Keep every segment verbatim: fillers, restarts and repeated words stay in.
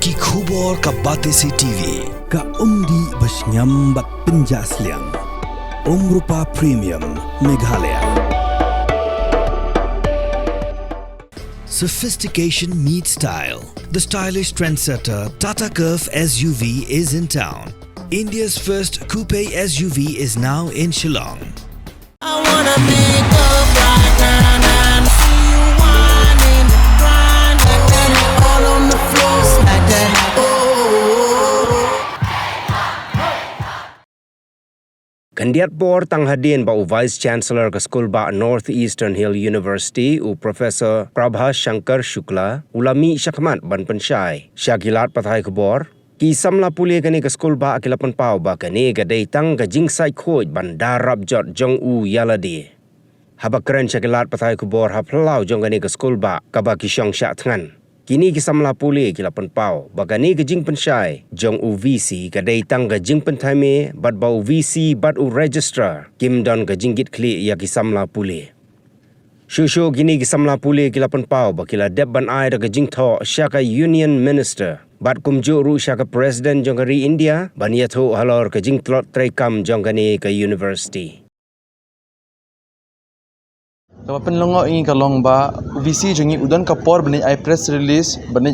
Ki khubor ka Batesi T V. Ka umdih ba shngiam bad pynjah sliang. Umrupa Premium Meghalaya. Sophistication meets style. The stylish trendsetter Tata Curvv S U V is in town. India's first coupe S U V is now in Shillong. I wanna pick up right now, now. See you whining, grinding, all on the floor, smack that. Oh. Khyndiat por tang hadien ba u Vice Chancellor ka skulbah North Eastern Hill University, u Professor Prabha Shankar Shukla, u la mih shakhmat ban pynshai sha ki lad pathai khubor, ki samla pule kane ka skulbah ki la pynpaw ba kane ka dei tang ka jingsaid khuid ban da rap jot jong u ïa lade. Haba kren sha ki lad pathai khubor ha phyllaw jong kane ka skulbah kaba ki shong shah thngan, kine ki samla pule ki la pynpaw ba kane ka jingpynshai jong u V C ka dei tang ka jingpynthame bad ba u V C bad u registrar kim don ka jingkitkhlieh ïa ki samla pule. Shuh shuh kine ki samla pule ki la pynpaw ba ki la dep ban ai da ka jingthoh sha ka Union Minister bad kumjuh ruh sha ka President jong ka ri India ban ïathuh halor ka jingtlot treikam jong kane ka university. Kaba pynlyngngoh ïa ngi ka long ba u V C jong ngi u don ka por ban ai press release, ban,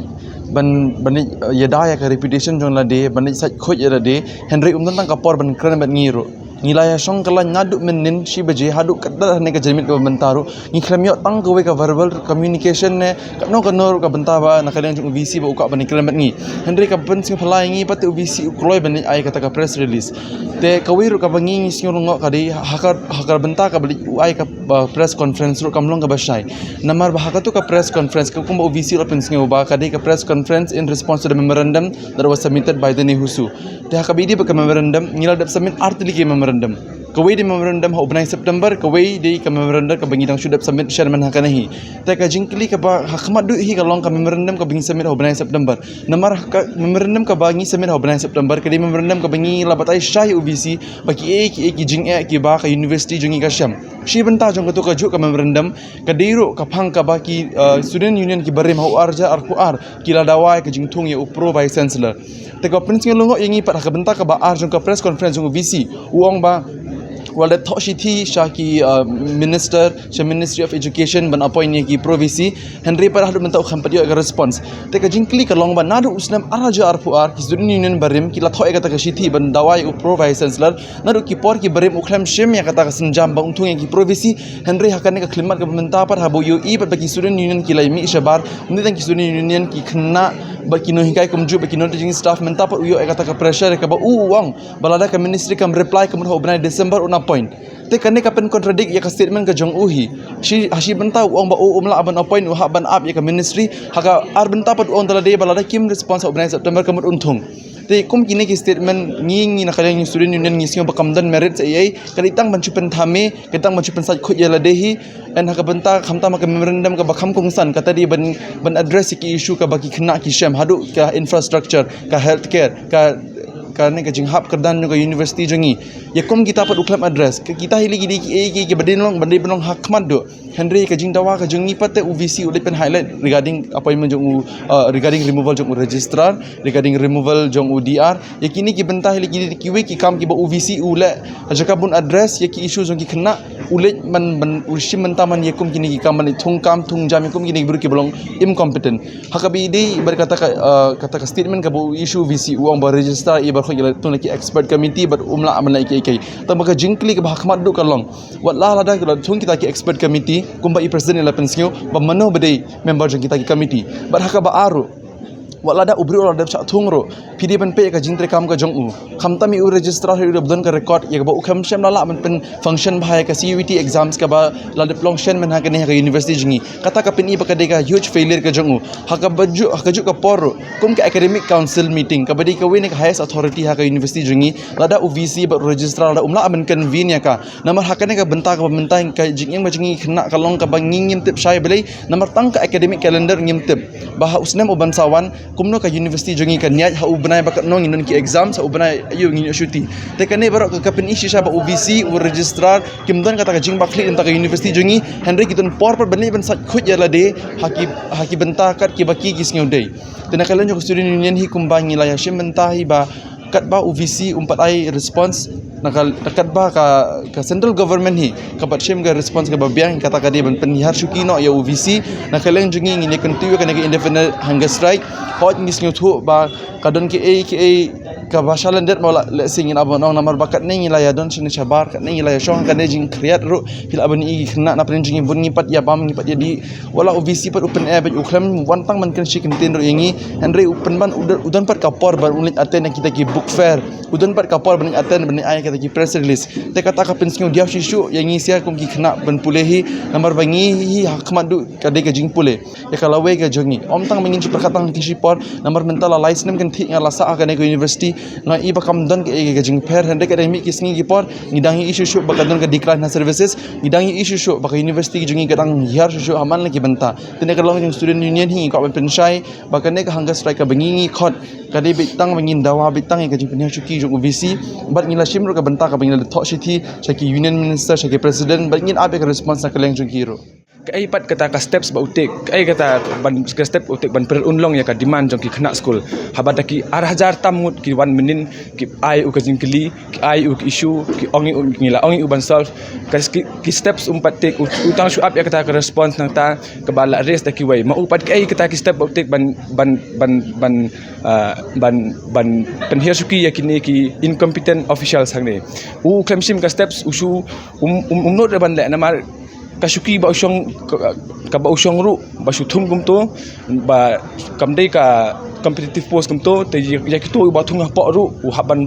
ban, ban, eh, ïada ïa ka reputation jong lade, ban said khuid ïa lade, hynrei um don tang ka por ban kren bad ngi ruh. Ngi la ïa shong kylla naduh mynnin shi baje haduh katba hane ka janmiet kaba mynta ruh. Ngi khlem ïoh tang kawei ka verbal communication ne kano kano ruh ka bynta ba na ka liang jong u V C ba u kwah ban kren bad ngi. Hynrei ka pynsngewphylla ïa ngi pat te u V C u kloi ban ai kata ka press release. Te kawei ruh kaba ngi ngi sngew lyngngoh ka dei ha ka, ha ka bynta kaba leit u ai ka, ba, press conference ruh kam long kaba shai. Namar ba ha katu ka press conference ka kumba u V C ruh pynsngew ba ka dei ka press conference in response to the memorandum that was submitted by the NEHUSU. Te ha kaba ïadei bad ka memorandum ngi la dep submit ar tylli ki memorandum. Kawei dei memorandum ha u bnai September, kawei dei ka memorandum kaba ngi dang shu dep submit shen mynta ha kane hi. Te ka jingkylli kaba ha khmat duh hi ka long ka memorandum kaba ngi submit ha u bnai September. Namar ka memorandum kaba ngi submit ha u bnai September ka dei memorandum kaba ngi la batai shai ha u V C ba kiei kiei ki jingeh kiba ka university jong ngi ka shem. Shi bynta jong katu kajuh ka memorandum ka dei ruh ka phang kaba ki, uh, student union kiba rim ha u ar hajar arphew ar ki la dawa ïa ka jingthung ïa u Pro Vice Chancellor. Te ka pynsngewlyngngoh ïa ngi pat ha ka bynta kaba ar jong ka press conference jong u V C u ong ba u la dep thoh shithi sha ki, uh, minister, sha Ministry of Education ban appoint ïa ki Pro V C, hynrei pat haduh mynta u khlem pat ïoh ïa ka response. Te ka jingkylli ka long ba naduh u snem ar hajar arphew ar ki student union barim ki la thoh ïa kata ka shithi ban dawa ïa u Pro Vice Chancellor, naduh ki por ki barim u khlem shim ïa kata ka sienjam ba un thung ïa ki Pro V C, hynrei ha kane ka khyllipmat kaba mynta pat haba u ïohi pat ba ki student union ki la ïa mih shabar, ym dei tang ki student union, ki khynnah bad ki nonghikai kumjuh bad ki non-teaching staff mynta pat u ïoh ïa kata ka pressure kaba u u ong ba lada ka ministry kam reply ka mut ha u bnai December un appoint. Te kane ka pyncontradict ïa ka statement ka jong u hi. Shi, ha shi bynta u ong ba u um lah ban appoint, u hap ban ap ïa ka ministry. Ha ka ar bynta pat u ong da lade ba lada kim response ha u bnai September ka mut un thung. Te kum kine ki statement ngi, ngi na ka liang ngi student union ngi sngew ba kam don merit sa ei ei, ka dei tang ban shu pynthame, ka dei tang ban shu pynsaid khuid ïa lade hi. And ha ka bynta khamtam ha ka memorandum kaba kham kongsan kata dei ban, ban address ïa ki issue kaba ki khynnah ki shem haduh ka infrastructure, ka healthcare, ka, kane ka jinghap kyrdan jong ka university jong ngi. Ïa kum kita pat u khlem address. Ka kita hi lei ki dei kiei kiei kiba dei ban long, ban dei ban long ha khmat duh. Hynrei ka jingdawa ka jong ngi pat te u V C u leit pyn highlight regarding appointment jong u, uh, regarding removal jong u registrar, regarding removal jong u D R. Ïa kine ki bynta hi lei ki dei kiwei ki kam kiba u V C u leh ha jaka ban address ïa ki issue jong ki khynnah, u leit man, man u shim mynta man ïa kum kine ki kam, man thung kam thung jam ïa kum kine ki briew kiba long incompetent. Ha kaba ïadei bad kata ka, uh, kata ka statement kaba u issue, V C u ong ba registrar i baroh ki la thung na ki expert committee bad um lah ban leh kiei kiei. Tangba ka jingkylli kaba ha khmat duh ka long, wat la lada ki la thung kita ki expert committee kumba i president i la pynsngew, ba mano ba dei member jong kita ki committee? Bad ha kaba ar ruh, wat lada u briew u la dep shah thung ruh, phi dei ban peit ïa ka jingtreikam ka jong u. Khamtam ïa u registrar hi u dei ba don ka record ïa kaba u khlem shym la lah ban pyn function bha ïa ka C U E T exams kaba la dep long shen mynta ha kane ha ka university jong ngi. Kata ka pyni ba ka dei ka huge failure ka jong u. Ha kaba juh, ha kajuh ka por ruh, kum ka academic council meeting kaba dei kawei na ka highest authority ha ka university jong ngi, lada u V C bad u registrar lada um lah ban convene ïa ka. Namar ha kane ka bynta kaba mynta ka jingim ka jong ngi khynnah ka long kaba ngi ngim tip shai balei, namar tang ka academic calendar ngim tip ba ha u snem u ban sa wan Kumno ka university jong ngi kan ïaid ha u bnai ba katno ngin don ki exam, ha u bnai aïu ngin ïoh shuti. Te kane baroh ka, ka pyni shisha ba u V C, u registrar, kim don kata ka jingbakhlieh na ka university jong ngi, hynrei ki don por pat ban leit ban sait khuid ïa lade ha ki, ha ki bynta kat kiba ki, ki sngew dei. Te na ka liang jong ka student union hi kumba ngi la ïa shim bynta hi ba katba u V C um pat ai response, na ka, katba ka, ka central government hi ka pat shim ka response kaba biang, kata ka dei ban pynhiar shuki noh ïa u V C. Na ka liang jong ngi ngin ïa kyntu ïa kane ka indefinite hunger strike. Hooid ngi sngewthuh ba ka don kiei kiei kaba sha lyndet, mo, la, lehse ngin ap ban ong, namar ba katne ngi la ïa don shane shabar, katne ngi la ïa shong ha kane jingkhriat ruh, phi lah ban ïohi ki khynnah na pdeng jong ngi bun ngi pat ïa bam, ngi pat ïa dih. Wat la u V C pat u pyneh beit, u khlem wan tang ban kynshi kyntien ruh ïa ngi, hynrei u pynban u don, u don pat ka por ban u leit attend ïa kita ki book fair, u don pat ka por ban leit attend, ban leit ai kita ki press release. Te kata ka pynsngew diaw shisha ïa ngi sha kum ki khynnah ban pule hi, namar ba ngi hi ha khmat duh ka dei ka jingpule ïa ka lawei ka jong ngi. Ym tang ba ngin shu pyrkhat tang ki shipor, namar mynta la lai snem kynthih nga la sah ha kane ka university, nga i ba kam don ka, ka jingpher, hynrei ka dang mih ki sngi ki por ngi dang ïohi shuh shuh ba ka don ka decline ha services, ngi dang ïohi shuh shuh ba ka university jong ngi ka dang hiar shuh shuh ha man la ki bynta. Te na ka liang jong student union hi ngi kwah ban pynshai ba kane ka hunger strike kaba ngi ngi khot ka dei beit tang ba ngin dawa beit tang ïa ka jingpynhiar shuki jong u V C, bad ngi la shim ruh ka bynta kaba ngin la thoh shithi sha ki union minister, sha ki president, bad ngin ap ïa ka response na ka liang jong ki ruh. Kaei pat kata ka steps ba u take, kaei kata ban, ka step u take ban pynurlong ïa ka demand jong ki khynnah skul? Haba da ki ar hajar tam ngut ki wan mynnin, ki ai u ka jingkylli, ki ai u ki issue, ki ong ïa u, ngi la ong ïa u ban solve. Ka ki, ki steps um pat take, u, u tang shu ap ïa kata ka response nangta kaba la raise da kiwei. Ma u pat kaei kata ki step ba u take ban, ban, ban, ban, ah, ban, ban pynhiar shuki ïa kine ki incompetent officials hangne. U khlem shim ka steps u shu, um, um, um nud ban leh, namar ka shuki ba u shong, ka, kaba u shong ruh ba shu thung kumto, ba kam dei ka competitive post kumto. Te ïa, ïa kito ba thung hapoh ruh u hap ban,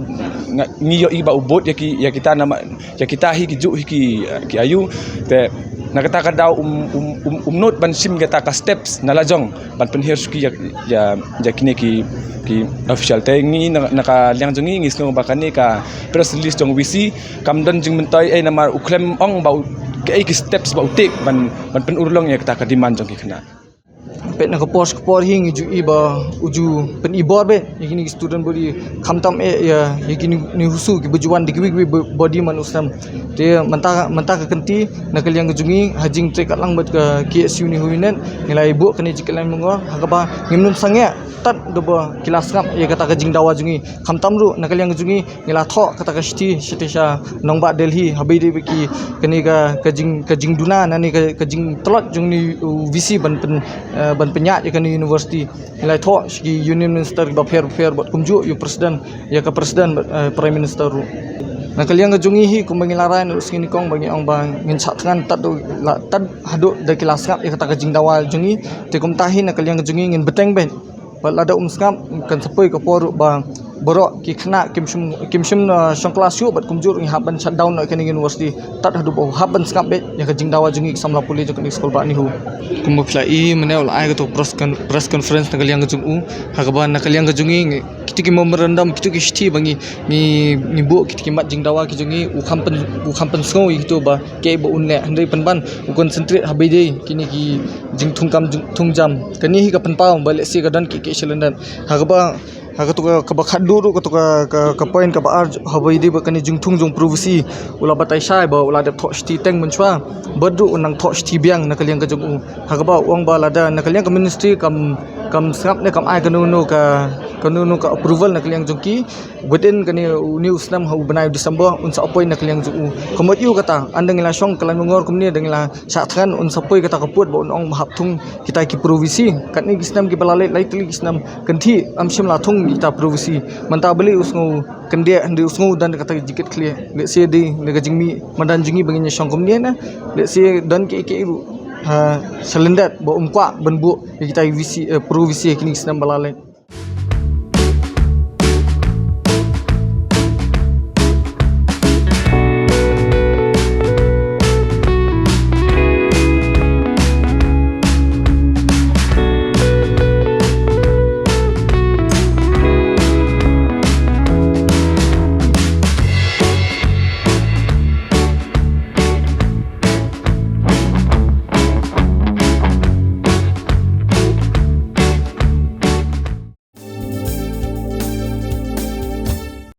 nga, ngi ïohi ba u bud ïa ki, ïa kita namar ïa kita hi ki juh hi ki, eh, ki ayu. Te na kata ka daw um, um, um, um nud ban shim kata ka steps na la jong ban pynhiar shuki ïa, ïa, ïa kine ki, ki official. Te ngi na, na ka liang jong ngi ngi sngew ba kane ka press release jong u V C kam don jingmyntoi ei, namar u khlem ong ba u, kaei ki steps ba u take ban, ban pynurlong ïa kata ka demand jong ki khynnah. Peit na ka por sha ka por hi ngi ju i ba u ju pyni bor beit ïa kine ki student body, khamtam eh ïa, ïa kine, kine husu kiba ju wan da kiwei kiwei body man u snem. Te mynta, mynta ka kynti na ka liang ka jong ngi ha jingtrei katlang bad ka K S U Union ngi la ïa buh kane jingkylliang myngor ha kaba ngim nym sangeh tad da ba ki la sngap ïa kata ka jingdawa jong ngi. Khamtam ruh na ka liang ka jong ngi ngi la thoh kata ka shithi, shithi sha nongbah Delhi, haba ïadei bad ki, kane ka, ka jing, ka jingduna, nane ka, ka jingtlot jong une u V C ban pyn, eh, ban pynïaid ïa kane university. Ngi la thoh sha ki union minister kiba pher bapher bad kumjuh ïa u president, ïa ka president bad, eh, prime minister ruh. Na ka liang ka jong ngi hi kumba ngi la rai na u sngi nyngkong ba ngi ong ba ngin shah thngan tad, la, tad haduh da ki la sngap ïa kata ka jingdawa jong ngi. Te kumta hi na ka liang ka jong ngi ngin bteng beit. Bad lada um sngap kan sa poi ka por ruh ba baroh ki khynnah kim shym, kim shym, uh, shong klas shuh bad kumjuh ruh ngi hap ban shutdown noh ïa kane ka university tad haduh ba u hap ban sngap beit ïa ka jingdawa jong ngi ki samla pule jong kane ka skul bah NEHU. Kumba phi la i mynne u la ai kato press con-, press conference na ka liang ka jong u, ha kaba na ka liang ka jong ngi, ngi, kito ki memorandum, kito ki shithi ba ngi, ngi, ngi buh, kito ki mat jingdawa ki jong ngi, u kham pyn, u kham pynsngew ïa kito ba kaei ba un leh, hynrei pynban u concentrate haba ïadei kine ki jingthungkam, jingthung jam. Kane hi ka pynpaw ba lehse ka don kiei kiei sha lyndet. Ha kaba, ha kato ka, kaba khatduh ruh, kato ka, ka, ka point kaba ar, haba ïadei bad kane jingthung jong u Pro VC, u la batai shai ba u la dep thoh shithi teng mynshuwa bad ruh u nang thoh shithi biang na ka liang ka jong u. Ha kaba u ong ba lada na ka liang ka ministry kam, kam sngap ne kam ai kano kano ka, kano kano ka approval na ka liang jong ki, within kane une u snem ha u bnai December un sa appoint na ka liang jong u. Ka mut ïa kata, ynda ngi la shong kyllaiñ myngor kumne, ynda ngi la shah thngan, un sa poi kata ka pud ba un ong ba hap thung kita ki Pro VC. Katne ki snem kiba la leit, lai tylli ki snem kynthih ym shym la thung kita Pro VC. Mynta balei u sngew kyndit, hynrei u sngew don kata ka jingkitkhlieh. Lehse dei na ka jingmih madan jong ngi ba ngin ïa shong kumne ne, lehse don kiei kiei ruh ha sha lyndet ba um kwah ban buh ïa kita VC, eh, Pro VC ha kine ki snem ba la leit.